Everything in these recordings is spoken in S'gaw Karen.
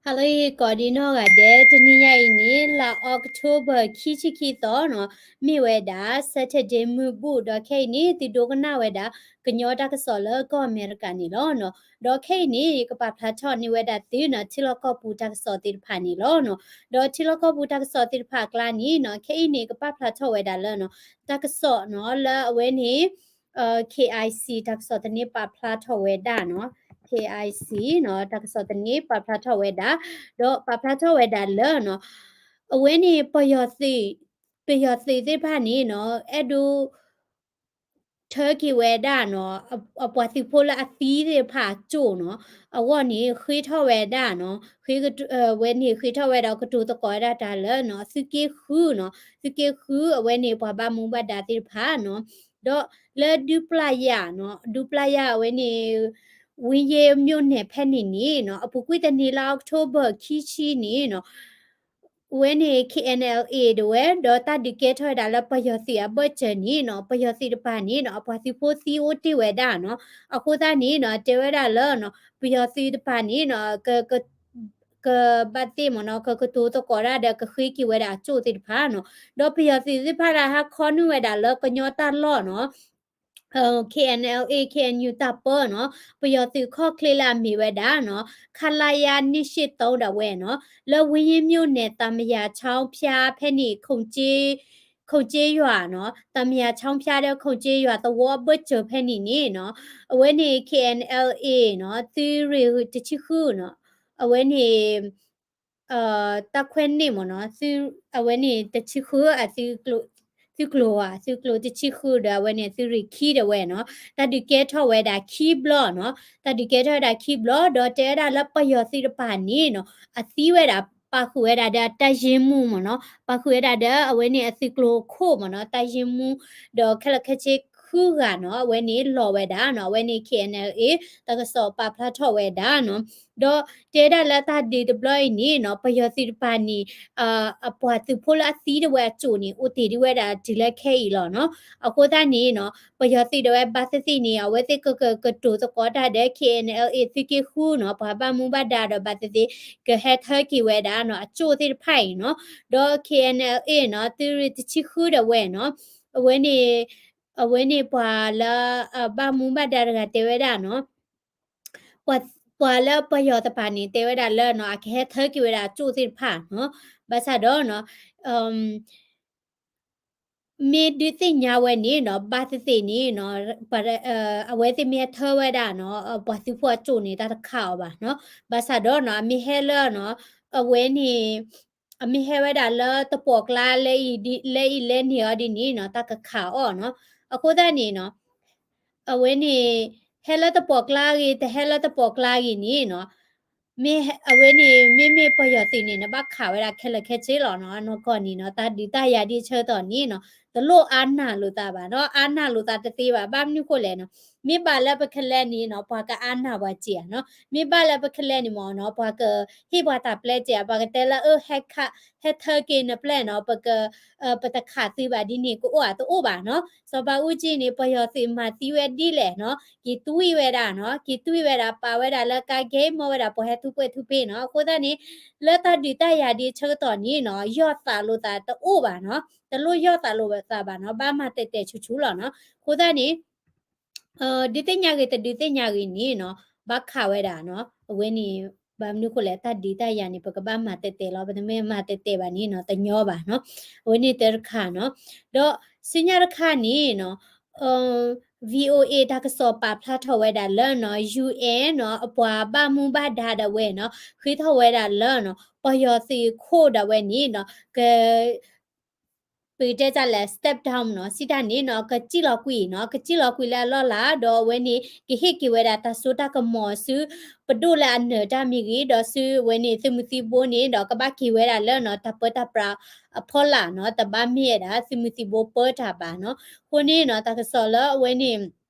ဟါလၢအဂ့ၤ ကိးဒံနီၢ်ဂၤဒဲး, တနံၤညါအံၤန့ၣ် လါ October ခံဆံခံသီနီၤ, မ့ၢ်ဝဲဒၣ် Saturday မုၢ်ဘူၣ်, ဒီးခဲအံၤန့ၣ် သုဒိကနၣ်ဝဲဒၣ် ကညီတၢ်ကစီၣ်လၢကီၢ်အမဲရကၤန့ၣ်လီၤ. ဒီးခဲအံၤန့ၣ် ယကပာ်ဖျါထီၣ်န့ၢ်ဝဲဒၣ်သုနီၤ ထံလီၢ်ကီၢ်ပူၤတၢ်ကစီၣ်သ့ၣ်တဖၣ်န့ၣ်လီၤ. ဒီးထံလီၢ်ကီၢ်ပူၤတၢ်ကစီၣ်သ့ၣ်တဖၣ်အကျါန့ၣ်နီၤ, ခဲအံၤန့ၣ် ကပာ်ဖျါထီၣ်ဝဲဒၣ်လၢနီၤ တၢ်ကစီၣ်နီၤ လၢအဝဲန့ၣ် KIC တၢ်ကစီၣ်သန့ပာ်ဖျါထီၣ်ဝဲဒၣ်နီၤ, KIC နီၤ တၢ်ကစီၣ်သန့ပာ်ဖျါထီၣ်ဝဲဒၣ်, ဒီးပာ်ဖျါထီၣ်ဝဲဒၣ်လၢနီၤ အဝဲန့ၣ် ပယီၤသုးသ့ၣ်တဖၣ်န့ၣ်နီၤ အဲၣ်ဒိး ထၢက့ၤဝဲဒၣ်နီၤ အပှၤသုးဖိလၢအသံသ့ၣ်တဖၣ်အကၠိၣ်နီၤ, အဂီၢ်န့ၣ် ဃ့ထီၣ်ဝဲဒၣ်နီၤ, ဝဲန့ၣ်ဃ့ထီၣ်ဝဲဒီးကတိၤသကိးဝဲဒၣ်တၢ်လၢနီၤ သုးက့ဃုနီၤ, သုးက့ဃုအဝဲန့ၣ် ပှၤဘၣ်မူဘၣ်ဒါသ့ၣ်တဖၣ်နီၤ, ဒီးလၢဒူပျၢ်ယၣ်နီၤ, ဒူပျၢ်ယၣ်အဝဲန့ၣ် ဝံယ့ၤမျိၣ်နဲၣ်ဖဲန့ၣ်န့ၣ်နီၤ, အပူၤကွံာ်တနံၤလါ October ခံဆံန့ၣ်နီၤ အဝဲန့ၣ် KNLA ဒၣ်ဝဲ ဒီးတၢ်ဒုးကဲထီၣ်ဝဲဒၣ်လၢပယီၤသုးအဘၢၣ်စၢၤန့ၣ်နီၤ, ပယီၤသုးတပၤန့ၣ်နီၤ အပှၤသုးဖိသံအိၣ်တ့ၢ်ဝဲဒၣ်နီၤ, အဃိသတးန့ၣ်နီၤ တဲဝဲဒၣ်လၢနီၤ ပယီၤသုးတပၤန့ၣ်နီၤ က ကဘၣ်သ့ၣ်မ့ၢ်နီၤ ကကတိၤသကိးဒၣ်ဒီးကဃ့က့ၤဝဲဒၣ်အကၠိၣ်သ့ၣ်တဖၣ်နီၤ, ဒီးပယီၤသုးသ့ၣ်တဖၣ်ဒၣ်ဟးခီနုာ်ဝဲဒၣ်လၢကညီတၢ်လီၢ်နီၤ KNLA KNU တၢ်ပၢနီၤ, ပယီၤသုးခီၣ်ချ့လၢအမ့ၢ်ဝဲဒၣ်နီၤ ခလရ နှစ်ရှစ်သုံး ဒၣ်ဝဲနီၤ, လၢဝံယ့ၤမျိၣ်နဲၣ် သံမရာချောင်းဖျား ဖဲန့ၣ် ခိၣ်ကၠ့ယွၤနီၤ, သံမရာချောင်းဖျား ဒီးခိၣ်ကၠ့ယွၤသဝီအဘၢၣ်စၢၤဖဲန့ၣ်န့ၣ်, အဝဲန့ၣ် KNLA နီၤ သုးရ့ၣ်တဆံဃုနီၤ, အဝဲန့ၣ် တၢ်ခွဲးန့ၣ်မ့ၢ်နီၤ, အဝဲန့ၣ်တဆံဃု သုးကျိၤဧါ, သုးကျိၤတဆံဃုဒီး အဝဲန့ၣ်သုးရ့ၣ်ခံ ဒၣ်ဝဲနီၤ, တၢ်ဒုးကဲထီၣ်ဝဲဒၣ်ခံဘျီနီၤ, တၢ်ဒုးကဲထီၣ်ဝဲဒၣ်ခံဘျီ ဒီးတဲဝဲဒၣ်လၢပယီၤသုးတပၤန့ၣ်နီၤ အသံဝဲဒၣ် ပာ်ဃုာ်ဝဲဒၣ်ဒီးတၢ်ယ့မူမ့ၢ်နီၤ, ပာ်ဃုာ်ဝဲဒၣ်ဒီးအဝဲန့ၣ်အသုးကျိၤခိၣ်မ့ၢ်နီၤ, တၢ်ယ့မူ ဒီးခဲလၢာ်ခဲဆ့ဃုဂၤနီၤ, အဝဲန့ၣ်လီၤဝဲဒၣ်နီၤ, အဝဲန့ၣ် KNLA တၢ်ကစီၣ်ပာ်ဖျါထီၣ်ဝဲဒၣ်နီၤ, ဒီးတဲဒၣ်လၢတၢ်ဒုးတဘျီအံၤန့ၣ်နီၤ ပယီၤသုးတပၤန့ၣ် အပှၤသုးဖိလၢအသံဒၣ်ဝဲအကၠိၣ်န့ၣ် အိၣ်တ့ၢ်ဒၣ်ဝဲဒၣ်တုၤလၢခဲအံၤလီၤနီၤ, အဃိသတးန့ၣ်နီၤ ပယီၤသုးဒၣ်ဝဲဘၣ်သ့ၣ်သ့ၣ်န့ၣ် အဝဲသ့ၣ်ကကတိၤသကိးတၢ်ဒီး KNLA သုးက့ဃုနီၤ, ပှၤဘၣ်မူဘၣ်ဒါဒီးဘၣ်သ့ၣ်သ့ၣ် ကဟဲထၢက့ၤဝဲဒၣ်နီၤ အကၠိၣ်သ့ၣ်တဖၣ်အံၤနီၤ, ဒီး KNLA နီၤ သုးရ့ၣ်တဆံဃု ဒၣ်ဝဲနီၤ, အဝဲန့ၣ် အဝဲန့ၣ်ပှၤလၢ အဘၣ်မူဘၣ်ဒါတဂၤတဲဝဲဒၣ်နီၤ ပှၤလၢပယီၤတပၤန့ၣ် တဲဝဲဒၣ်လၢနီၤ အကဟဲထၢက့ၤဝဲဒၣ်အကၠိၣ်သ့ၣ်တဖၣ်နီၤ, ဘၣ်ဆၣ်ဒီးနီၤ မ့ၢ်ဒုးသ့ၣ်ညါဝဲန့ၣ်နီၤ ဘၣ်သ့ၣ်သ့ၣ်န့ၣ်နီၤ အဝဲသ့ၣ်မ့ၢ်ဟဲထၢဝဲဒၣ်နီၤ ပှၤသုးဖိအကၠိၣ်န့ၣ် တၢ်တခးအီၤဘၣ်နီၤ, ဘၣ်ဆၣ်ဒီးနီၤ အမ့ၢ်ဟဲလၢနီၤ အဝဲန့ၣ် အမ့ၢ်ဟဲဝဲဒၣ်လၢတပိာ်ကျါ လၢအံၤလဲန့ၢ်အီၤဒ်န့ၣ်နီၤ တၢ်ကခးအီၤနီၤ, အဃိသတးန့ၣ်နီၤ အဝဲန့ၣ် ဟဲလၢတပိာ်ကျါဂ့ၤ တဟဲလၢတပိာ်ကျါဂ့ၤန့ၣ်နီၤ မ့ၢ်အဝဲန့ၣ် မ့မ့ၢ်ပယီၤသုးန့ၣ် နဘၣ်ခးဝဲဒၣ်ခဲလၢာ်ခဲဆ့လီၤနီၤ, နီၢ်ကီၢ်န့ၣ်နီၤ တၢ်ဒုးတၢ်ယၤဒ်ဆၢကတီၢ်န့ၣ်နီၤ တလိၣ်အါနာ်လိာ်သးဘၣ်နီၤ, အါနာ်လိာ်သးတသ့ဘၣ်, ဘၣ်မနုၤဃိလဲၣ်နီၤ, မ့ၢ်ဘၣ်လၢပခဲလၢာ်န့ၣ်နီၤ ပှၤကအါနာ်ပှၤစ့ၢ်ဧါနီၤ, မ့ၢ်ဘၣ်လၢပခဲလၢာ်န့ၣ်မ့ၢ်နီၤ ပှၤကဟ့ၣ်ပှၤတၢ်ပျဲစ့ၢ်ဧါ, ပှၤကတဲလၢအ ဟဲထၢက့ၤနပျဲၢ်နီၤ ပတခးသုဘၣ်ဒ်န့ၣ် ကအိၣ်ဧါတအိၣ်ဘၣ်နီၤ, စီၤဘးအူကၠံန့ၣ် ပယီၤသုးမၤသံဝဲဒ်လဲၣ်နီၤ က့ၤတွံၢ်ဝဲဒၣ်နီၤ, က့ၤတွံၢ်ဝဲဒၣ် ပာ်ဝဲဒၣ်လၢကါဂ့ၤ မ့ၢ်ဝဲဒၣ်ပှၤဟဲထူၣ်ပှဲၤထူၣ်ဖ့နီၤ, အဃိသတးန့ၣ် လၢတၢ်ဒုးတၢ်ယၤဒ်ဆၢကတီၢ်န့ၣ်နီၤ ယီၢ်သးလိာ်သးတအိၣ်ဘၣ်နီၤ, တလိၣ်ယီၢ်သးလိာ်သးဘၣ်နီၤ, ဘၣ်မၤတဲာ်တဲာ်ဆူၣ်ဆူၣ်လီၤနီၤ, အဃိသတးန့ၣ် ဒုးသ့ၣ်ညါဂ့ၤ တဒုးသ့ၣ်ညါဂ့ၤန့ၣ်နီၤ ဘၣ်ခးဝဲဒၣ်နီၤ, အဝဲန့ၣ် ဘၣ်မနုၤဃိလဲၣ် တၢ်ဒုးတၢ်ယၤန့ၣ် ပကဘၣ်မၤတဲာ်တဲာ်လီၤ, ပတမ့ၢ်မၤတဲာ်တဲာ်ဘၣ်န့ၣ်နီၤ တညီဘၣ်နီၤ, အဝဲန့ၣ်တၢ်တခါနီၤ, ဒီးဆူညါတခါန့ၣ်နီၤ VOA တၢ်ကစီၣ်ပာ်ဖျါထီၣ်ဝဲဒၣ်လၢနီၤ UN နီၤ အပှၤဘၣ်မူဘၣ်ဒါဒၣ်ဝဲနီၤ ဃ့ထီၣ်ဝဲဒၣ်လၢနီၤ ပယီၤသုးခိၣ်ဒၣ်ဝဲန့ၣ်နီၤ က ပကတဲတၢ်လဲၣ် step down နီၤ စံးတၢ်န့ၣ်နီၤ ကစံၣ်လီၤကွံာ်နီၤ ကစံၣ်လီၤကွံာ်လၢအလီၢ်လၤ ဒီးအဝဲန့ၣ် ကဟ့ၣ်က့ၤဝဲဒၣ်တၢ်စိတၢ်ကမီၤဆူ ပဒိၣ်လၢအနၢၤတၢ်မ့ၢ်ဂ့ၤ ဒီးဆူဝဲန့ၣ် သုးမုၢ်သံဘိန့ၣ် ဒီးကဘၣ်က့ၤဝဲဒၣ်လၢနီၤ တၢ်ပၢတၢ်ပြးအဖီလာ်နီၤ တဘၣ်မ့ၢ်ဝဲဒၣ် သုးမုၢ်သံဘိပၢတၢ်ဘၣ်နီၤ အဃိန့ၣ်နီၤ တၢ်ကစီၣ်လၢအဝဲန့ၣ်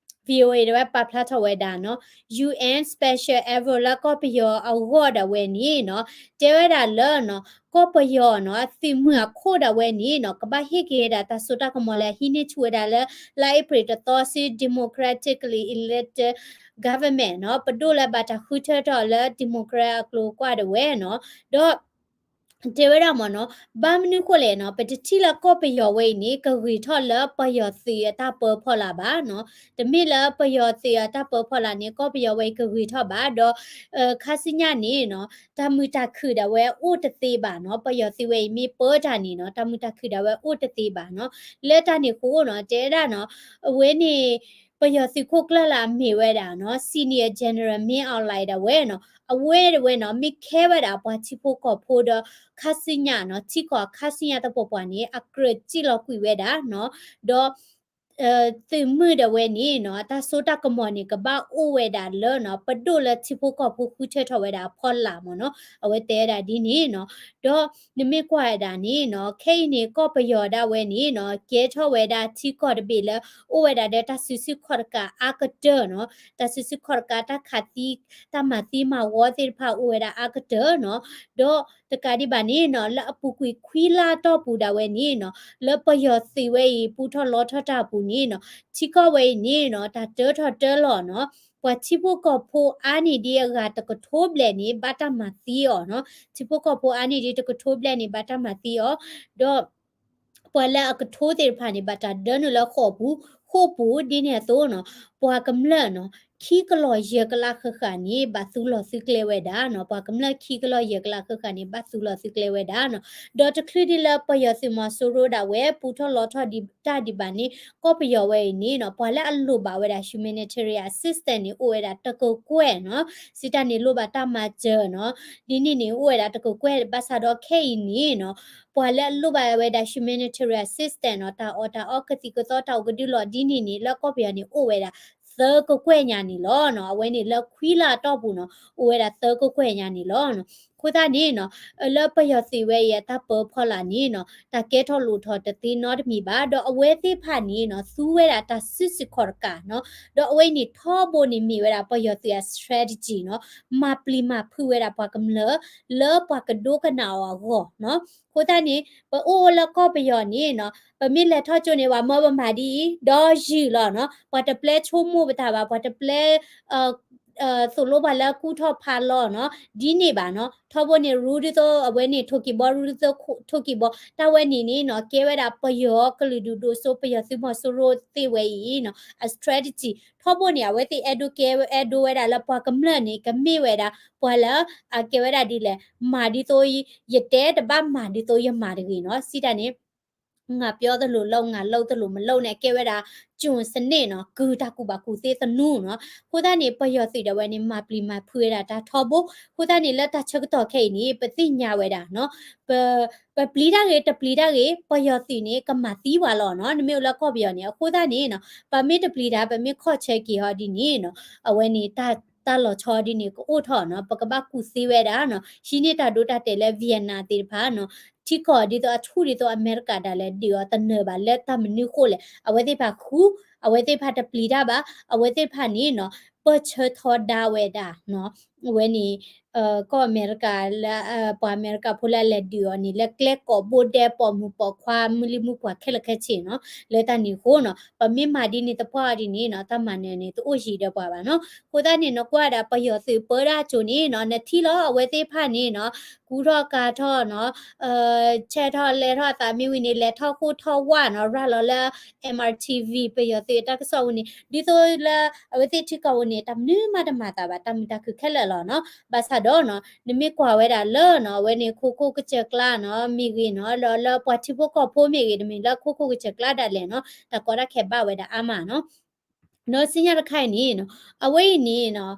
VOA ဒၣ်ဝဲပာ်ဖျါထီၣ်ဝဲဒၣ်နီၤ ယူဢၣ် special envoy လၢကီၢ်ပယီၤအဂီၢ်ဒၣ်ဝဲန့ၣ်နီၤ တဲဝဲဒၣ်လၢနီၤ ကီၢ်ပယီၤနီၤ အသုးမုၢ်အခိၣ်ဒၣ်ဝဲန့ၣ်နီၤ ကဘၣ်ဟ့ၣ်က့ၤဒၣ်တၢ်စိတၢ်ကမီၤလၢအဟံးန့ၢ်ဆူၣ်ဝဲဒၣ်လၢ လါအ့ဖြ့ၣ်တသီဆူ democratically elected government နီၤ ပဒိၣ်လၢဘၣ်တၢ်ဃုထၢထီၣ်လၢ democrat အကျိၤကွၢ်ဒၣ်ဝဲနီၤ ဒီး တဲဝဲဒၣ်မ့ၢ်နီၤ ဘၣ်မနုၤဃိလဲၣ်နီၤ ပတထံၣ်လၢကီၢ်ပယီၤဝဲအံၤန့ၣ် ကဂ့ၤထီၣ်လၢပယီၤသုးအတၢ်ပၢဖီလာ်ဘၣ်နီၤ တမ့ၢ်လၢပယီၤသုးအတၢ်ပၢဖီလာ်န့ၣ် ကီၢ်ပယီၤဝဲအံၤကဂ့ၤထီၣ်ဘၣ် ဒီး ခါဆူညါန့ၣ်နီၤ တၢ်မုာ်တၢ်ခုၣ်ဒၣ်ဝဲအိၣ်တသ့ဘၣ်နီၤ ပယီၤသုးဝဲအံၤမ့ၢ်ပၢတၢ်န့ၣ်နီၤ တၢ်မုာ်တၢ်ခုၣ်ဒၣ်ဝဲအိၣ်တသ့ဘၣ်နီၤ လၢတၢ်န့ၣ်အဃိနီၤ တဲဝဲဒၣ်နီၤ အဝဲန့ၣ် ပယီၤသုးခိၣ်ကျၢၢ်လၢအမ့ၢ်ဝဲဒၣ်နီၤ senior general မင်းအောင်လှိုင် ဒၣ်ဝဲနီၤ အဝဲဒၣ်ဝဲနီၤ မ့ၢ်ခဲဝဲဒၣ်ပှၤထံဖိကီၢ်ဖိဒီး ခါဆူညါနီၤ ထံကီၢ်ခါဆူညါတပှီၤပှီၤန့ၣ် အကြၢးစံၣ်လီၤကွံာ်ဝဲဒၣ်နီၤ ဒီး သုးမုၢ်ဒၣ်ဝဲန့ၣ်နီၤ အတၢ်စိတၢ်ကမီၤန့ၣ် ကဘၣ်အိၣ်ဝဲဒၣ်လၢနီၤ ပဒိၣ်လၢထံဖိကီၢ်ဖိဃုထၢထီၣ်ဝဲဒၣ်အဖီလာ်မ့ၢ်နီၤ အဝဲတဲဝဲဒၣ်ဒ်န့ၣ်နီၤ ဒီးနမ့ၢ်ကွၢ်ဝဲဒၣ်န့ၣ်နီၤ ခဲအံၤန့ၣ် ကီၢ်ပယီၤဒၣ်ဝဲန့ၣ်နီၤ ကဲထီၣ်ဝဲဒၣ်ထံကီၢ်တဘ့ၣ်လၢ အိၣ်ဝဲဒၣ်ဒီးတၢ်စုဆူၣ်ခီၣ်တကးအါကတၢၢ်နီၤ တၢ်စုဆူၣ်ခီၣ်တကး တၢ်ခးသံ တၢ်မၤသံမၤဝီသ့ၣ်တဖၣ်အိၣ်ဝဲဒၣ်အါကတၢၢ်နီၤ ဒီးတကးဒံးဘၣ်န့ၣ်နီၤ လၢအပူၤကွံာ်ခွံလါအတီၢ်ပူၤဒၣ်ဝဲန့ၣ်နီၤ လၢပယီၤသုးဝဲအံၤ ပူထီၣ်လီထီၣ်တၢ်အပူၤန့ၣ်နီၤ ထံကီၢ်ဝဲအံၤန့ၣ်နီၤ တၢ်တၢထီၣ်တၢလီၤနီၤ ပှၤထံဖိကီၢ်ဖိအါန့ၢ်ဒံးအဂၤတကထိဘျဲၣ်န့ၣ် ဘၣ်တၢ်မၤသံအီၤနီၤ ထံဖိကီၢ်ဖိအါန့ၢ်ဒံးတကထိဘျဲၣ်န့ၣ် ဘၣ်တၢ်မၤသံအီၤ ဒီး ပှၤလၢအကထိသ့ၣ်တဖၣ်န့ၣ် ဘၣ်တၢ်ဒၢနုာ်လၢဃိာ်ပူၤ ဃိာ်ပူၤ ဒ်န့ၣ်အသိးနီၤ ပှၤကမျၢၢ်နီၤ ခံကလီၢ်ယဲၢ်ကလးဃၣ်ဃၣ်န့ၣ် ဘၣ်သူလီၤသုးကျဲဝဲဒၣ်နီၤ ပှၤကမျၢၢ်ခံကလီၢ်ယဲၢ်ကလးဃၣ်ဃၣ်န့ၣ် ဘၣ်သူလီၤသုးကျဲဝဲဒၣ်နီၤ ဒီးတချုးဒ်လၢပယီၤသုးမီၤစိရိၤဒၣ်ဝဲ ပူထီၣ်လီထီၣ်ဒံးတၢ်ဒံးဘၣ်န့ၣ် ကီၢ်ပယီၤဝဲအံၤန့ၣ်နီၤ ပှၤလၢအလိၣ်ဘၣ်ဝဲဒၣ် humanitarian assistance န့ၣ် အိၣ်ဝဲဒၣ်တကကွဲၢ်နီၤ စံးတၢ်န့ၣ်လိၣ်ဘၣ်တၢ်မၤစၢၤနီၤ ဒ်န့ၣ်န့ၣ် အိၣ်ဝဲဒၣ်တကကွဲၢ် ဘၣ်ဆၣ်ဒီးခဲအံၤန့ၣ်နီၤ ပှၤလၢအလိၣ်ဘၣ်ဝဲဒၣ် humanitarian assistance နီၤ တၢ်အီၣ်တၢ်အီကသံၣ်ကသီတၢ်အိၣ်ကဒုလီၤဒ်န့ၣ်န့ၣ် လၢကီၢ်ပယီၤန့ၣ် အိၣ်ဝဲဒၣ်သၢကကွဲၢ်ညါန့ၣ်လီၤနီၤ အဝဲန့ၣ်လၢခွံလါအတီၢ်ပူၤနီၤ အိၣ်ဝဲဒၣ်သၢကကွဲၢ်ညါန့ၣ်လီၤနီၤ အဃိသတးန့ၣ်နီၤ လၢပယီၤသုးဝဲအံၤအတၢ်ပၢဖီလာ်န့ၣ်နီၤ တၢ်ကဲထီၣ်လိၣ်ထီၣ်တသ့နီတမံၤဘၣ် ဒီးအဝဲသ့ၣ်တဖၣ်န့ၣ်နီၤ သူဝဲဒၣ်တၢ်စုဆူၣ်ခီၣ်တကးနီၤ ဒီးအဝဲအံၤန့ၣ်ထီဘိန့ၣ်မ့ၢ်ဝဲဒၣ်ပယီၤသုးအ strategy နီၤ မၤပျံၤမၤဖုးဝဲဒၣ်ပှၤကမျၢၢ် လၢပှၤကဒိကနၣ်အီၤအဂီၢ်နီၤ အဃိသတးန့ၣ် ပအိၣ်လၢကီၢ်ပယီၤန့ၣ်နီၤ ပမ့ၢ်လဲၤထီၣ်ကၠိန့ၣ် ပှၤမၢပမၤဒ်အံၤ ဒီးယုၢ်လီၤနီၤ ပှၤတပျဲဆိကမိၣ်ပတၢ်ဘၣ် ပှၤတပျဲ သိၣ်လိပှၤလၢကူၣ်ထီၣ်ဖးလီၤနီၤ ဒ်န့ၣ်ဘၣ်နီၤ ထီဘိန့ၣ် ရူဒ်သိးအဝဲန့ၣ် ထိၣ်ကံၢ်ဘီ ရူဒ်သိးထိၣ်ကံၢ်ဘီ တၢ်ဝဲန့ၣ်န့ၣ်နီၤ ကဲဝဲဒၣ်ပယီၤကလုာ်ဒူၣ်ဒိၣ်စိ ပယီၤသုးမီၤစိရိၤသ့ၣ်ဝဲအံၤနီၤ အ strategy ထီဘိန့ၣ် အဝဲသ့ၣ်အဲၣ်ဒိးကဲ အဲၣ်ဒိးဝဲဒၣ်လၢပှၤကမျၢၢ်န့ၣ် ကမ့ၢ်ဝဲဒၣ် ပှၤလၢ အကဲဝဲဒၣ်ဒ်လဲၣ် မၤဒ်သိး ယတဲတဘၣ်မၤဒ်သိးယမၤတဂ့ၤနီၤ စံးတၢ်န့ၣ် ငါပြောသလိုလုပ် ငါလုပ်သလိုမလုပ်န့ၣ် အကဲဝဲဒၣ် ကျွန်စနစ်နီၤ ကုၢ်တၢ်ကူၣ်ဘၣ်ကူၣ်သ့သနူနီၤ အဃိသတးန့ၣ် ပယီၤသုးဒၣ်ဝဲန့ၣ် မၤပျံၤမၤဖုးဝဲဒၣ်တၢ်ထီဘိ အဃိသတးန့ၣ် လၢတၢ်ဆၢကတီၢ်ခဲအံၤန့ၣ် ပသ့ၣ်ညါဝဲဒၣ်နီၤ ပ ပပျံၤတၢ်ဂ့ၤ တပျံၤတၢ်ဂ့ၤ ပယီၤသုးန့ၣ် ကမၤသံပှၤလီၤနီၤ နမ့ၢ်အိၣ်လၢကီၢ်ပယီၤန့ၣ် အဃိသတးန့ၣ်နီၤ ပမ့ၢ်တပျံၤတၢ် ပမ့ၢ်ခီၣ်ဆၢက့ၤဟီဒ်န့ၣ်နီၤ အဝဲန့ၣ် တၢ်လီၤဆီဒ်န့ၣ် ကအိၣ်ထီၣ်နီၤ ပကဘၣ်ကူၣ်သ့ဝဲဒၣ်နီၤ ဟံးန့ၢ်တၢ်ဒိတၢ်တဲာ်လၢ Vietnam သ့ၣ်တဖၣ်နီၤ ထံကီၢ်ဒ်သိးအထူၣ်ဒ်သိး အမဲရကၤဒၣ်လဲာ်ဒုးအီၤတနၢၤဘၣ် လၢတၢ်မနုၤဃိလဲၣ် အဝဲသ့ၣ်တဖၣ်ဃူ အဝဲသ့ၣ်တဖၣ်တပျံၤတၢ်ဘၣ် အဝဲသ့ၣ်တဖၣ်န့ၣ်နီၤ ပၢၢ်ဆၢထီဒါဝဲဒၣ်နီၤ အဝဲန့ၣ် ကီၢ်အမဲရကၤလၢ ပှၤအမဲရကၤဖိလၢအလဲၤဒုးအီၤန့ၣ် လၢကျဲကိးဘိဒဲး ပိာ်မုၣ်ပိာ်ခွါ မုၢ်လံၢ်မုၢ်ပှၢ်ခဲလၢာ်ခဲဆ့နီၤ လၢတၢ်န့ၣ်အဃိနီၤ ပမ့ၢ်မၤဒ်န့ၣ်သပှၢ်အီၤဒ်န့ၣ်နီၤ တၢ်မၤနၢၤန့ၣ် တအိၣ်ယံၤဒီးပှၤဘၣ်နီၤ အဃိသတးန့ၣ် နကွၢ်ဒၣ်ပယီၤသုးပၢဒၣ်ကၠိန့ၣ်နီၤ နထံၣ်လီၤအဝဲသ့ၣ်တဖၣ်န့ၣ်နီၤ ကူထီၣ်ကၤထီၣ်နီၤ ဆဲးထီၣ်လဲၤထီၣ်အသးမ့ၢ်ဝံၤန့ၣ် လဲၤထီၣ်ဃိၣ်ထီၣ်ဝၣ်နီၤ ရၤလီၤလၢ M R T V ပယီၤသုးတၢ်ကစီၣ်ဝံၤန့ၣ် ဒ်သိးလၢအဝဲသ့ၣ်ထံကီၢ်ဝံၤန့ၣ် တၢ်မနုၤမးတမၤသးဘၣ် တၢ်မုာ်တၢ်ခုၣ်ခဲလၢာ်လီၤနီၤ ဘၣ်ဆၣ်ဒီးနီၤ နမ့ၢ်ကွၢ်ဝဲဒၣ်လၢနီၤ အဝဲန့ၣ် ခိခိၣ်ကစၢၢ်ကျါနီၤ မ့ၢ်ဂ့ၤနီၤ ဒီးလၢပှၤထံဖိကီၢ်ဖိမ့ၢ်ဂ့ၤ တမ့ၢ်လၢခိခိၣ်ကစၢၢ်ကျါဒၣ်လဲာ်နီၤ တၢ်ကီတၢ်ခဲဘၣ်ဝဲဒၣ်အါမးနီၤ ဒီးဆူညါတခါအံၤန့ၣ်နီၤ အဝဲအံၤန့ၣ်နီၤ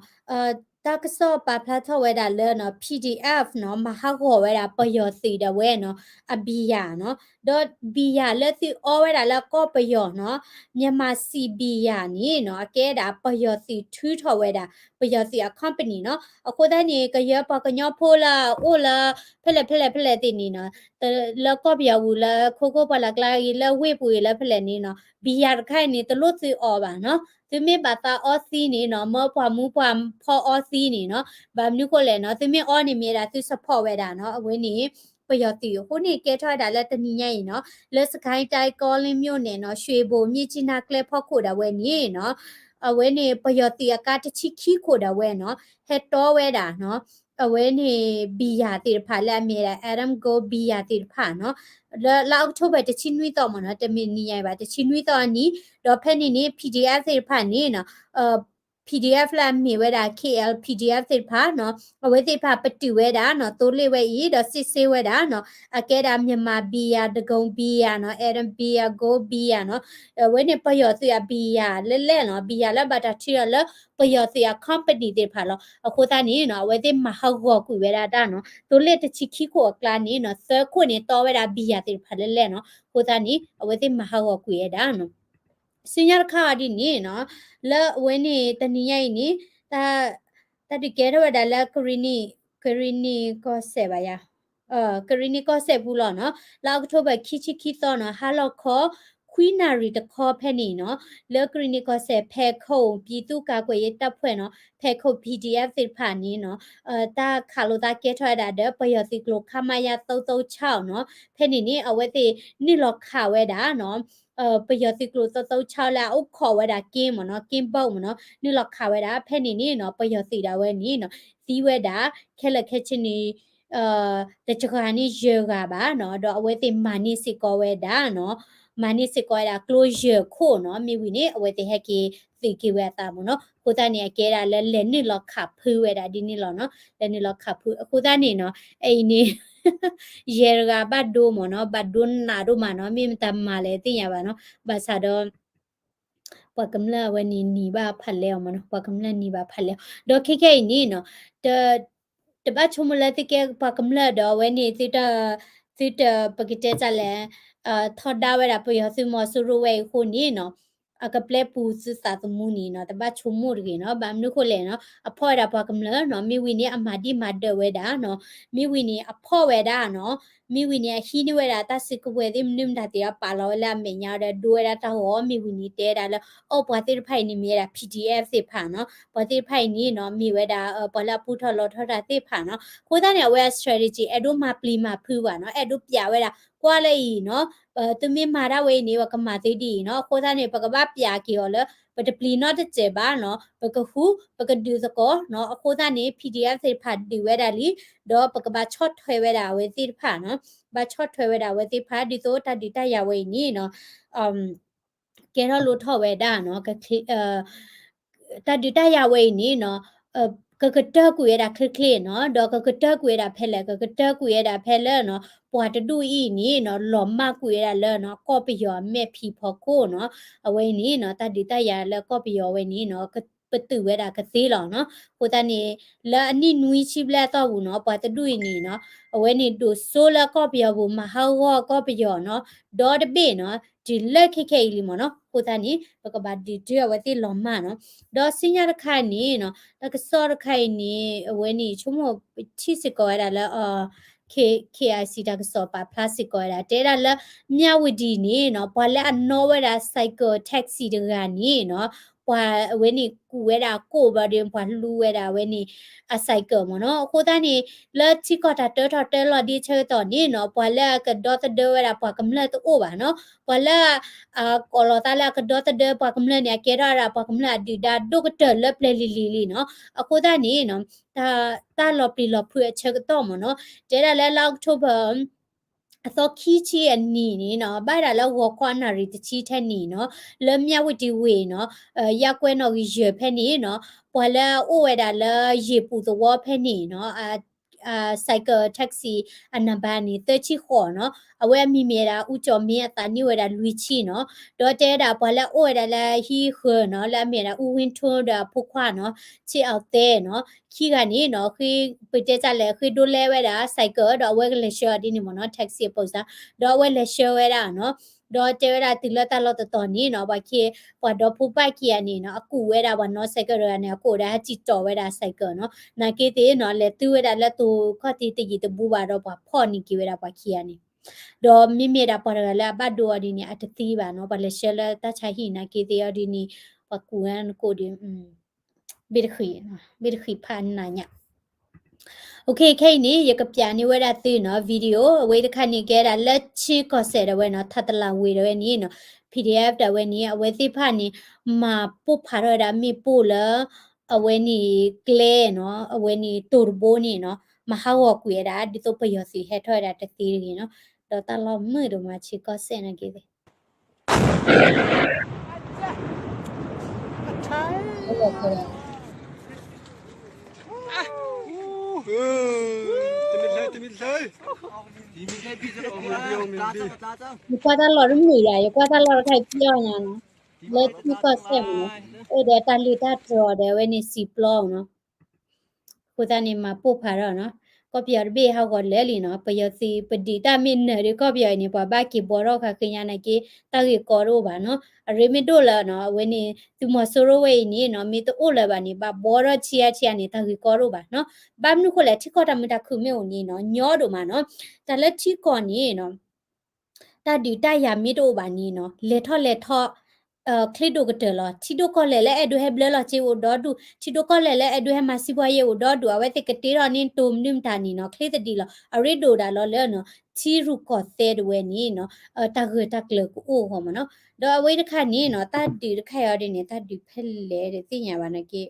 တၢ်ကစီၣ်ပာ်ဖျါထီၣ်ဝဲဒၣ်လၢနီၤ P D F နီၤ မၤဟးဂီၤဝဲဒၣ်ပယီၤသုးဒၣ်ဝဲနီၤ အဘံယၤနီၤ ဒီးဘံယၤလၢသုးအီဝဲဒၣ်လၢကီၢ်ပယီၤနီၤ မြန်မာ့ဆီဘံယၤန့ၣ်နီၤ အကဲဒၣ်ပယီၤသုးထုးထီၣ်ဝဲဒၣ် ပယီၤသုးအ company နီၤ အဃိသတးန့ၣ် ကယဲၢ်ပှၤကညီဖိလၢအအိၣ်လၢ ဖဲလဲၣ်ဖဲလဲၣ်ဖဲလဲၣ်သ့ၣ်န့ၣ်နီၤ လၢကီၢ်ပယီၤပူၤလၢခိခိၣ်ပှၢ်လၢ်ကျါဂ့ၤ လၢဝ့ၢ်ပူၤဂ့ၤလၢဖဲလဲၣ်န့ၣ်နီၤ ဘံယၤတခါအံၤန့ၣ် တလိၣ်သုးအီဘၣ်နီၤ သုမ့ၢ်ဘၣ်သးအီသံးန့ၣ်နီၤ မၢပှၤမူပှၤဖီအီသံးန့ၣ်နီၤ, ဘၣ်မနုၤဃိလဲၣ်နီၤ သုမ့ၢ်အီန့ၣ်မ့ၢ်ဝဲဒၣ်သု support ဝဲဒၣ်နီၤ အဝဲန့ၣ် ပယီၤသုးအဃိန့ၣ် ကဲထီၣ်ဝဲဒၣ်လၢတနံၤညါအံၤနီၤ လၢစကဲတၢ်ကီလ့ၤ မြို့နယ် နီၤ ရွှေဘို မြစ်ကြီးနား ကျဲဖီခိၣ်ဒၣ်ဝဲန့ၣ်နီၤ အဝဲန့ၣ် ပယီၤသုးအကါတဆံခံခိၣ်ဒၣ်ဝဲနီၤ ဟဲတီဝဲဒၣ်နီၤ အဝဲန့ၣ် ဘံၣ်ယၣ်သ့ၣ်တဖၣ်လၢအမ့ၢ်ဝဲဒၣ် Adam Gold ဘံၣ်ယၣ်သ့ၣ်တဖၣ်နီၤ လၢလါအီးကထိဘၢၣ်တဆံနွံသီမ့ၢ်နီၤ တမ့ၢ်နံၤညါအံၤဘၣ် တဆံနွံသီအနံၤ ဒီးဖဲန့ၣ်န့ၣ် PDF သ့ၣ်တဖၣ်န့ၣ်နီၤ PDF လၢအမ့ၢ်ဝဲဒၣ် KL PDF သ့ၣ်တဖၣ်နီၤ အဝဲသ့ၣ်တဖၣ်ပတုာ်ဝဲဒၣ်နီၤ သိလ့ၣ်ဝဲအံၤ ဒီးစစ်ဆေးဝဲဒၣ်နီၤ အကဲဒၣ် မြန်မာဘံၣ်ယၣ် ဒဂုံဘံၣ်ယၣ်နီၤ Adam ဘံၣ်ယၣ် Gold ဘံၣ်ယၣ်နီၤ အဝဲန့ၣ်ပယီၤသုးအဘံၣ်ယၣ်လၢလဲၣ်နီၤ ဘံၣ်ယၣ်လၢဘၣ်တၢ်ထုးထီၣ်လၢပယီၤသုးအ company သ့ၣ်တဖၣ်လီၤ. အဃိသတးန့ၣ်နီၤ အဝဲသ့ၣ်မၤဟးဂီၤကွံာ်ဝဲဒၣ်တၢ်နီၤ သိလ့ၣ်တဆံခံခိၣ်အကျါန့ၣ်နီၤ သၢခိၣ်န့ၣ်တီဝဲဒၣ်ဘံၣ်ယၣ်သ့ၣ်တဖၣ်လၢလဲၣ်နီၤ အဃိသတးန့ၣ် အဝဲသ့ၣ်မၤဟးဂီၤကွံာ်ဝဲဒၣ်နီၤ ဆူညါတခါအီၤဒ်န့ၣ်နီၤ လၢအဝဲန့ၣ်တနံၤညါအံၤန့ၣ် တၢ်ဒုးကဲထီၣ်ဝဲဒၣ်လၢ ကရံၣ်နံၣ်ကီၢ်စဲၣ်ဘၣ်ယၤ ကရံၣ်နံၣ်ကီၢ်စဲၣ်ပူၤလီၤနီၤ လၢအီးကထိဘၢၣ်ခံဆံခံသီနီၤ ဟါလီၤခီ ခွံနၣ်ရံၣ်တခီဖဲန့ၣ်နီၤ လၢကရံၣ်နံၣ်ကီၢ်စဲၣ် ဖဲခိၣ် ပြည်သူ့ကာကွယ်ရေးတပ်ဖွဲ့နီၤ ဖဲခိၣ် PDF သ့ၣ်တဖၣ်န့ၣ်နီၤ တၢ်ခးလိာ်သးကဲထီၣ်ဝဲဒၣ်ဒီး ပယီၤသုးကျိၤ ခမရ သုံးသုံးခြောက်နီၤ ဖဲန့ၣ်န့ၣ် အဝဲသ့ၣ်နုာ်လီၤခးဝဲဒၣ်နီၤ ပယီၤသုးကျိၤ သုံးသုံးခြောက် လၢအအိၣ်ခိးဝဲဒၣ်က့မ့ၢ်နီၤ က့ဘိမ့ၢ်နီၤ နုာ်လီၤခးဝဲဒၣ် ဖဲန့ၣ်န့ၣ်နီၤ ပယီၤသုးဒၣ်ဝဲန့ၣ်နီၤ သံဝဲဒၣ် ခဲလၢာ်ခဲဆ့န့ၣ် တစှၤန့ၣ်ယဲၢ်ဂၤဘၣ်နီၤ ဒီးအဝဲသ့ၣ်မၤန့ၢ်စ့ၢ်ကီးဝဲဒၣ်နီၤ မၤန့ၢ်စ့ၢ်ကီးဝဲဒၣ်ကျိယဲၢ်ခိၣ်နီၤ မ့ၢ်ဝံၤန့ၣ် အဝဲသ့ၣ်ဟဲက့ၤသုးက့ၤဝဲအသးမ့ၢ်နီၤ အဃိသတးန့ၣ် အကဲဒၣ်လၢလဲၤနုာ်လီၤခးဖုးဝဲဒၣ်ဒ်န့ၣ်လီၤနီၤ လဲၤနုာ်လီၤခးဖုး အဃိသတးန့ၣ်နီၤ အအံၤန့ၣ် ယဲၢ်တဂၤဘၣ်ဒိမ့ၢ်နီၤ ဘၣ်ဒိနးဒိၣ်မးနီၤ မ့ၢ်မတၤမၤလဲၣ်သ့ၣ်ညါဘၣ်နီၤ ဘၣ်ဆၣ်ဒီး ပှၤကမျၢၢ်အဝဲန့ၣ်နံၤဘၣ်ဖးလဲၢ်အီၤမ့ၢ်နီၤ ပှၤကမျၢၢ်နံၤဘၣ်ဖးလဲၢ်အီၤ ဒီးခဲခဲအံၤန့ၣ်နီၤ တဘၣ်ဆိကမိၣ်လၢသုကဲပှၤကမျၢၢ်ဒီးအဝဲန့ၣ် သုတ သုတ ပကတဲတၢ်လဲၣ် ထီဒါဝဲဒၣ်ပယီၤသုးမီၤစိရိၤဝဲအံၤအဃိန့ၣ်နီၤ အကပျဲပူၤသုသးသမူန့ၣ်နီၤ တဘၣ်ဆိကမိၣ်တဂ့ၤနီၤ ဘၣ်မနုၤဃိလဲၣ်နီၤ အဖီၣ်ဝဲဒၣ်ပှၤကမျၢၢ်နီၤ မ့ၢ်ဝံၤန့ၣ် အမၤဒံးမၤဒၢးဝဲဒၣ်နီၤ မ့ၢ်ဝံၤန့ၣ် အဖီၣ်ဝဲဒၣ်နီၤ မ့ၢ်ဝံၤန့ၣ် အဟံးန့ၢ်ဝဲဒၣ်တၢ်စုကဝဲၤသ့ၣ်မနုၤမတၤသ့ၣ်ဒီး ပာ်လီၤဝဲလၢအမဲာ်ညါဒီး ဒိဝဲဒၣ်တၢ်ဂီၤ မ့ၢ်ဝံၤန့ၣ် တဲဒၣ်လၢ အိၣ်ပှၤသ့ၣ်တဖၣ်အံၤန့ၣ် မ့ၢ်ဝဲဒၣ် PDF သ့ၣ်တဖၣ်နီၤ ပှၤသ့ၣ်တဖၣ်အံၤန့ၣ်နီၤ မ့ၢ်ဝဲဒၣ် ပှၤလၢအပူထီၣ်လီၤထီၣ်တၢ်သ့ၣ်တဖၣ်နီၤ အဃိသတးန့ၣ် အဝဲအ strategy အဲၣ်ဒိးမၤပျံၤမၤဖုးဘၣ်နီၤ အဲၣ်ဒိးပျးဝဲဒၣ် ကွၢ်လၢအံၤနီၤ သုမ့ၢ်မၤတၢ်ဝဲအံၤန့ၣ် ပကမၤသုဒ်အံၤနီၤ အဃိသတးန့ၣ် ပကဘၣ်ပျးက့ၤအီၤလၢ ပတပျံၤနီတစဲးဘၣ်နီၤ ပကဃူ ပကဒုးသကိးနီၤ အဃိသတးန့ၣ် PDF သ့ၣ်တဖၣ်ဒုးဝဲဒၣ်လံ ဒီးပကဘၣ်ဆီၣ်ထွဲဝဲဒၣ်အဝဲသ့ၣ်တဖၣ်နီၤ ဘၣ်ဆီၣ်ထွဲဝဲဒၣ်အဝဲသ့ၣ်တဖၣ် ဒ်သိးတၢ်ဒုးတၢ်ယၤဝဲအံၤန့ၣ်နီၤ ကဲထီၣ်လိၣ်ထီၣ်ဝဲဒၣ်နီၤ တၢ်ဒုးတၢ်ယၤဝဲအံၤန့ၣ်နီၤ ကကတၢၢ်ကွံာ်ဝဲဒၣ်ချ့ချ့နီၤ ဒီးကကတၢၢ်ကွံာ်ဝဲဒၣ်ဖဲလဲၣ် ကကတၢၢ်ကွံာ်ဝဲဒၣ်ဖဲလၢနီၤ ပှၤတဒူၣ်အံၤန့ၣ်နီၤ လီၤမၢ်ကွံာ်ဝဲဒၣ်လၢနီၤ ကီၢ်ပယီၤအမဲာ်ဖံးဖီခိၣ်နီၤ အဝဲအံၤန့ၣ်နီၤ တၢ်ဒုးတၢ်ယၤလၢကီၢ်ပယီၤဝဲန့ၣ်နီၤ ပတုာ်ဝဲဒၣ်ကသ့လီၤနီၤ အဃိသတးန့ၣ် လၢအနံၣ်နွံဆံဘျဲၣ်အသီပူၤနီၤ ပှၤတဒူၣ်အံၤန့ၣ်နီၤ အဝဲန့ၣ်ဒိၣ်စိလၢကီၢ်ပယီၤပူၤ မၤဟးဂီၤကီၢ်ပယီၤနီၤ ဒီတဘ့ၣ်နီၤ တုၤလၢခဲခဲအံၤလံမ့ၢ်နီၤ အဃိသတးန့ၣ် ပကဘၣ်ဒုးဒုးအဝဲသ့ၣ်လီၤမၢ်နီၤ ဒီးဆူညါတခါန့ၣ်နီၤ တၢ်ကစီၣ်တခါအံၤန့ၣ် အဝဲန့ၣ် ဆိကမိၣ်ထံၣ်စ့ၢ်ကီးဝဲဒၣ်လၢ K- KIC တၢ်ကစီၣ်ပာ်ဖျါစ့ၢ်ကီးဝဲဒၣ် တဲဒၣ်လၢ မြဝတီန့ၣ်နီၤ ပှၤလၢအနီၣ်ဝဲဒၣ် cycle taxi တဂၤန့ၣ်နီၤ ပှၤအဝဲန့ၣ်ကူးဝဲဒၣ်အကိၣ်ဘျီဒီး ပှၤလူဝဲဒၣ်အဝဲန့ၣ် အ cycle မ့ၢ်နီၤ အဃိသတးန့ၣ် လၢထံကီၢ်တၢ်တၢထီၣ်တၢလီၤဒ်အဆၢကတီၢ်န့ၣ်နီၤ ပှၤလၢအကဒီသဒၢဝဲဒၣ်ပှၤကမျၢၢ်တအိၣ်ဘၣ်နီၤ ပှၤလၢ အကိးလီၤသးလၢအကဒီသဒၢပှၤကမျၢၢ်န့ၣ် အကဲထီၣ်ဝဲဒၣ်ပှၤကမျၢၢ်အဒုၣ်ဒါဒိၣ်ကတၢၢ်လၢပျၢၤလံၤလံၤလံၤနီၤ အဃိသတးန့ၣ်နီၤ တၢ်လီၤပျံၤလီၤဖုးအဆၢကတီၢ်မ့ၢ်နီၤ တဲဒၣ်လၢလါအီးကထိဘၢၣ် အသီခံဆံအနံၤန့ၣ်နီၤ ဘၣ်ဒၣ်လၢဂီၤခီအနၣ်ရံၣ်တဆံထဲန့ၣ်နီၤ လၢမြဝတီဝ့ၢ်နီၤ ရပ်ကွက်နီၣ်ဂံၢ်ယဲၢ်ဖဲန့ၣ်နီၤ ပှၤလၢအအိၣ်ဝဲဒၣ်လၢယ့ၢ်ပူၤသဝီဖဲန့ၣ်နီၤ cycle taxi အနံပါတ်န့ၣ် သၢဆံဃိးနီၤ အဝဲအမံၤမ့ၢ်ဝဲဒၣ် ဦးကျော်မင်း အသးနံၣ်ဝဲဒၣ်လွံၢ်ဆံနီၤ ဒီးတဲဝဲဒၣ်ပှၤလၢအအိၣ်ဝဲဒၣ်လၢဟံၣ်ဃၢၤနီၤ လၢအမ့ၢ်ဝဲဒၣ် ဦးဝင်းထွန်း ဒီးအဖိခွါနီၤ ချစ်အောင်သဲနီၤ ခံဂၤန့ၣ်နီၤ ဃ့ ပတဲတၢ်လဲၣ် ဃ့ဒိးလဲဝဲဒၣ် cycle ဒီးအဝဲကလဲၤဆှၢအီၤဒ်န့ၣ်မ့ၢ်နီၤ taxi အပိစါ ဒီးအဝဲလဲၤဆှၢဝဲဒၣ်နီၤ ဒီးတဲဝဲဒၣ်တုၤလၢတၢ်လီၢ်တတီၤန့ၣ်နီၤ ပှၤခ့ ပှၤဒီဖိပၢ်ခံဂၤန့ၣ်နီၤ အကူးဝဲဒၣ်ပှၤနီၣ် cycle တဂၤန့ၣ် အကိၣ်ဒီးဟဲစံၣ်တီၣ်ဝဲဒၣ် cycle နီၤ နာ်က့သ့ၣ်နီၤ လဲၤတုၤဝဲဒၣ်လၢတိၤခီၣ်ထံးတယံာ်တဘူးဘၣ်ဒီး ပှၤဖီၣ်န့ၢ်က့ၤဝဲဒၣ်ပှၤခံဂၤန့ၣ် ဒီးမ့မ့ၢ်ဒၣ်ပှၤတဂၤလၢအဘၣ်ဒိအီၤဒ်န့ၣ် အတသံဘၣ်နီၤ ပှၤလဲၤဆှၢလၢတၢ်ဆါဟံၣ်နာ်က့သ့ၣ်အီၤဒ်န့ၣ် ပှၤကူၣ်ဝဲနကိၣ်ဒီး ဘ့ၣ်တဃံး, ဘ့ၣ်တဃံးဖးနးညါ. ခဲအံၤန့ၣ် ယကပျးန့ၢ်ဝဲဒၣ်သုနီၤ video အဝဲတခါန့ၣ် ကဲဒၣ်လၢထံကီၢ်စဲၣ်ဒၣ်ဝဲနီၤ ထးတလးဝ့ၤဒၣ်ဝဲန့ၣ်နီၤ PDF ဒၣ်ဝဲန့ၣ် အဝဲသ့ၣ်တဖၣ်န့ၣ် မၤပိၢ်ဖးထီၣ်ဝဲဒၣ်မ့ၣ်ပိၢ်လၢ အဝဲန့ၣ်ကျဲနီၤ အဝဲန့ၣ်တိၤတဘိန့ၣ်နီၤ မၤဟးဂီၤကွံာ်ဝဲဒၣ် ဒ်သိးပယီၤသုးဟဲထီၣ်ဝဲဒၣ်တသ့တဂ့ၤနီၤ ဒီးတၢ်လီၢ်မုာ်ဒိၣ်မး ထံကီၢ်စဲၣ်နာ်က့သ့ၣ် ယကွၢ်တၢ်လီၢ်တမုာ်ယၤ ယကွၢ်တၢ်လီၢ်တခါအံၤပျီညါနီၤ လၢထံကီၢ်စဲၣ်မးနီၤ အိၣ်ဒီးတၢ်လုၢ်တၢ်တြီၤဒီးအဝဲန့ၣ်စံာ်ပျီနီၤ အဃိသတးန့ၣ် မၤပိၢ်ဖးထီၣ်နီၤ ကီၢ်ပယီၤတဘ့ၣ်ဟးဂီၤလၢာ်လံနီၤ ပယီၤသုးပဒုးတၢ်မ့ၢ်နၢၤဒီးကီၢ်ပယီၤအံၤန့ၣ် ပှၤဘၣ်က့ၤဘှီထီၣ်ဃာ်ဃ့ညါနာ်က့ တၢ်ဂ့ၢ်ကီတအိၣ်ဘၣ်နီၤ အရ့မ့ၢ်ဒိၣ်လၢနီၤ အဝဲန့ၣ် သုးမီၤစိရိၤဝဲအံၤန့ၣ်နီၤ မ့ၢ်တအိၣ်လၢၤဘၣ်န့ၣ် ဘၣ်ဘှီထီၣ်ဆံးအါဆံးအါန့ၣ် တၢ်ဂ့ၢ်ကီတအိၣ်ဘၣ်နီၤ ဘၣ်မနုၤဃိလဲၣ် ထံကီၢ်တၢ်မုာ်တၢ်ခုၣ်မ့ၢ်အိၣ်န့ၣ်နီၤ ညီဒိၣ်မးနီၤ တၢ်လၢထံကီၢ်န့ၣ်နီၤ တၢ်ဒုးတၢ်ယၤမ့ၢ်တအိၣ်ဘၣ်န့ၣ်နီၤ လဲၤထီၣ်လဲၤထီၣ် ချ့ဒိၣ်ကတၢၢ်လီၤ ထံဒိၣ်ကီၢ်လဲၢ်လၢအဲၣ်ဒိးဟဲဘျၢလီၤစ့အိၣ်ဒီဒူၣ် ထံဒိၣ်ကီၢ်လဲၢ်လၢအဲၣ်ဒိးဟဲမၤစံးပှၤယဲအိၣ်ဒီဒူၣ် အဝဲသ့ၣ်ကတ့ထီၣ်န့ၢ်တိၤမနုၤမတၤန့ၣ်နီၤ ချ့သဒံးလီၤ အရ့ဒိၣ်ဒၣ်လီၤလၢနီၤ ထံရူၢ်ကီၢ်သဲးတဝဲန့ၣ်နီၤ တၢ်ဂၢၢ်တၢ်ကျၢၤကအိၣ်အဂီၢ်မးနီၤ ဒီးအဝဲတခါန့ၣ်နီၤ တၢ်ဒုးတခါအံၤဒ်န့ၣ် တၢ်ဒုးဖဲလဲၣ်တသ့ၣ်ညါဘၣ်နာ်က့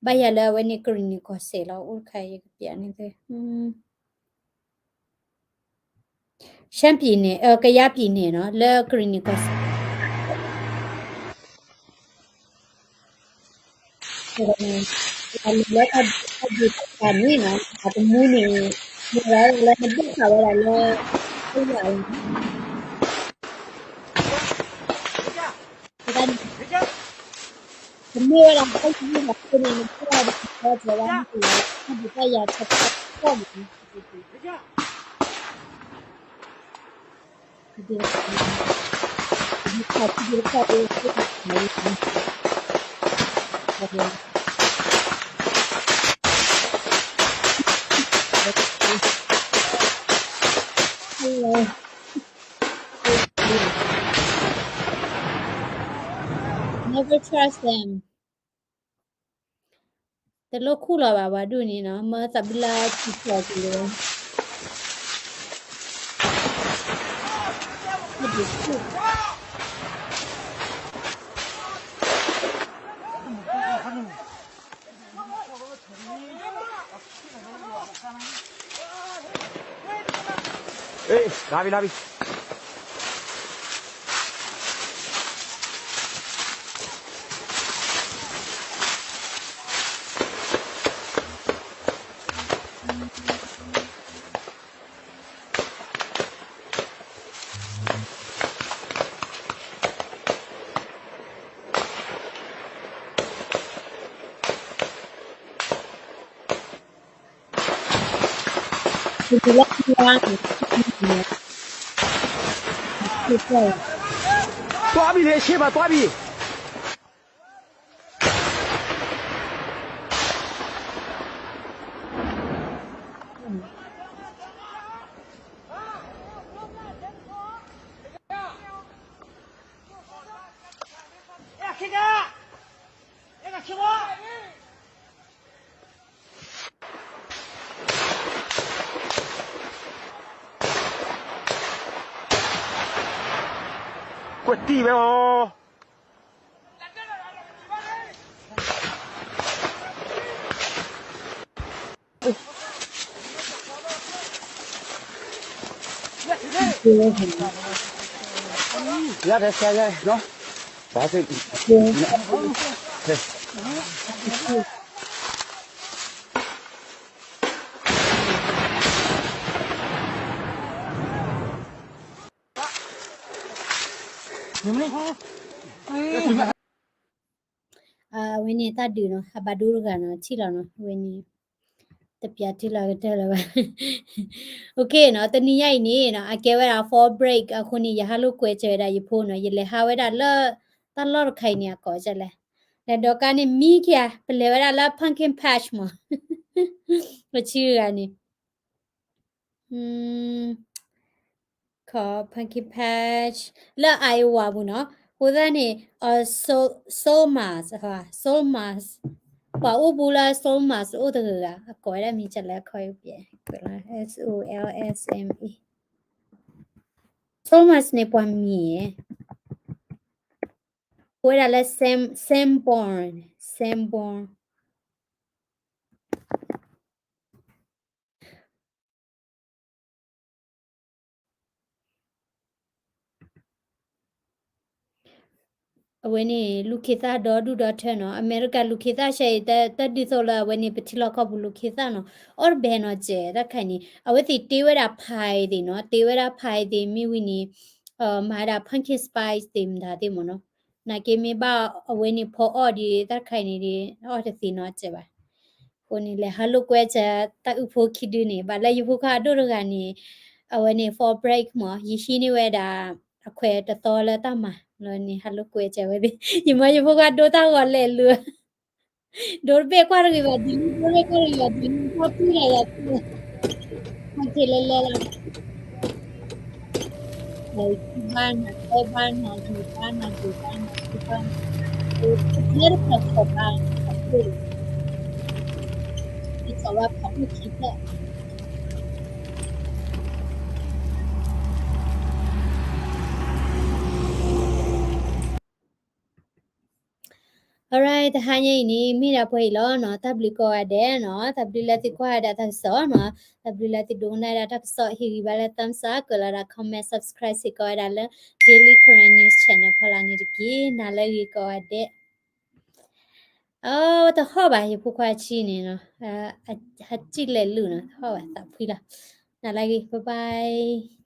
ဘၣ်ယၤလၢအဝဲန့ၣ် ကရံၣ်နံၣ်ကီၢ်စဲၣ်လီၤ အိၣ်တခါယကပျးန့ၣ်သ့ၣ် ရှမ်းပြည်နယ် ကယားပြည်နယ် နီၤ လၢကရံၣ်နံၣ်ကီၢ်စဲၣ် လၢတၢ်ဒုးတၢ်ယၤန့ၣ်နီၤ အတမူန့ၣ် မ့ၢ်ဝဲဒၣ်လၢနဘၣ်ဃးဝဲဒၣ်လၢ တၢ်ယၤန့ၣ် တမ့ၢ်ဝဲဒၣ်တၢ်ယၤန့ၣ် နမ့ၢ်ဝဲဒၣ်တၢ်ယၤ တၢ်ဒုးတၢ်ယၤ တၢ်ဒုးတၢ်ယၤ Hello. Never trust them. တလိၣ်ခူၣ်လီၤဘၣ် ပှၤဒူၣ်န့ၣ်နီၤ မၢသးဘျါထံကီၢ်က့ၤလီၤ အေး လာပြီ လာပြီ။ သွားပြီလေ အရှေ့မှာ သွားပြီ။ ကွက်တီပဲဟော ရတယ် ဆရာ ရတယ်နော်။ ဘာသိ အဝဲန့ၣ်တၢ်ဒုးနီၤ အဘၣ်ဒိတဂၤနီၤ ထံၣ်လီၤနီၤ အဝဲန့ၣ် တပျးထံၣ်လီၤကတၢၢ်လၢၤဘၣ် OK နီၤ တနံၤညါအံၤန့ၣ်နီၤ အကဲဝဲဒၣ် fall break အဃိန့ၣ် ယဟးလိာ်ကွဲစၢၤဝဲဒၣ်ယဖိနီၤ ယလဲၤဟးဝဲဒၣ်လၢ တၢ်လီၢ်တခါအံၤန့ၣ် အကိးကလဲၣ် လဲၤဒီးကါန့ၣ်မံခံဂၤ ပလဲၤဝဲဒၣ်လၢ pumpkin patch မး ပဆံဂၤန့ၣ် ခီ pumpkin patch လၢ Iowa ပူၤနီၤ ဖိသၣ်န့ၣ် Solmas, Solmas, ပှၤအိၣ်ဘူးလၢ Solmas အိၣ်တဂၤဂၤ အကိးဝဲဒၣ်မံၤကလဲခီပ Solsma, Solmas န့ၣ်ပှၤမံၤ, အိၣ်ဝဲဒၣ်လၢ Sanborn, Sanborn. အဝဲန့ၣ် လူၤခ့သၣ်ဒီဒူၣ်ဒီထၢနီၤ, အမဲရကၤလူၤခ့သၣ်ဆဲအံၤ တၢ်ဒ်သိးလၢအဝဲန့ၣ် ပထံလီၢ်ကီၢ်ပူၤလူၤခ့သၣ်နီၤ, အီၣ်တဘဲနီၤ ကဲးတၢ်တခါအံၤန့ၣ် အဝဲသ့ၣ်တ့ဝဲဒၣ် pie သ့ၣ်နီၤ, တ့ဝဲဒၣ် pie သ့ၣ်မ့ၢ်ဝံၤန့ၣ် မၤဝဲဒၣ် pumpkin spice သ့ၣ်မတၤသ့ၣ်မ့ၢ်နီၤ, နာ်က့မ့ၢ်ဘၣ်အဝဲန့ၣ်ဖီအီၣ်ဒီး တၢ်တခါအံၤန့ၣ်ဒီး အီၣ်တသ့နီၤ ကဲးဘၣ်. အဃိန့ၣ် လဲၤဟးလိာ်ကွဲကဲး တၢ်အုၣ်ဖိခံဒုန့ၣ် ဘၣ်လၢယဖိခွါအဒိၣ်တဂၤန့ၣ် အဝဲန့ၣ် fall break မ့ၢ် ယဟံးန့ၢ်ဝဲဒၣ် အခွဲးတသီလၢတၢ်မၤ လၢန့ၣ် ဟးလိာ်ကွဲကဲးဝဲသ့ၣ် ယမၤယဖိခွါဒိတၢ်ဂီၤလဲၤလူၤ ဒိတဘ့ၣ်ကွၢ်တဂ့ၤဘၣ်ဒ်လံ ဒိတဘ့ၣ်ကွၢ်တဂ့ၤဘၣ်ဒ်လံ တၢ်ပှံၢ်လၢယၤ ခီၣ်ထံးလဲၤလဲၤလီၤ နၤတဲဘၣ်နၤ နၤတဲဘၣ်နၤ နၤတဲဘၣ်နၤ နၤတဲဘၣ်နၤ နၤတဲဘၣ်နၤ ယကဘၣ်ဖးဒိၣ်ခံဖျၢၣ် Alright တဟါညါအံၤန့ၣ် မ့ၢ်ဒၣ်ပှဲၤအံၤလီၤနီၤ, တၢ်ဘျုးကိးဂၤဒဲးနီၤ, တၢ်ဘျုးလၢသုကွၢ်ဝဲဒၣ်တၢ်ကစီၣ်နီၤ, တၢ်ဘျုးလၢသုဒိကနၣ်ဝဲဒၣ်တၢ်ကစီၣ် ဟ့ၣ်ဂံၢ်ဘါလၢ thumbs up ကွဲးလီၤဒၣ် comment subscribe စ့ၢ်ကီးဝဲဒၣ်လၢ Daily Karen News Channel ဖီလာ်န့ၣ်တက့ၢ်. နၤလၢအဂ့ၤကိးဂၤဒဲး. အတဟီၣ်ဘၣ် ယဖိခွါဆံန့ၣ်နီၤ, ဟးစံၣ်လဲၤလုၢ်နီၤ, တဟီၣ်ဘၣ်သးဖှံလီၤ. နၤလၢအဂ့ၤ bye bye.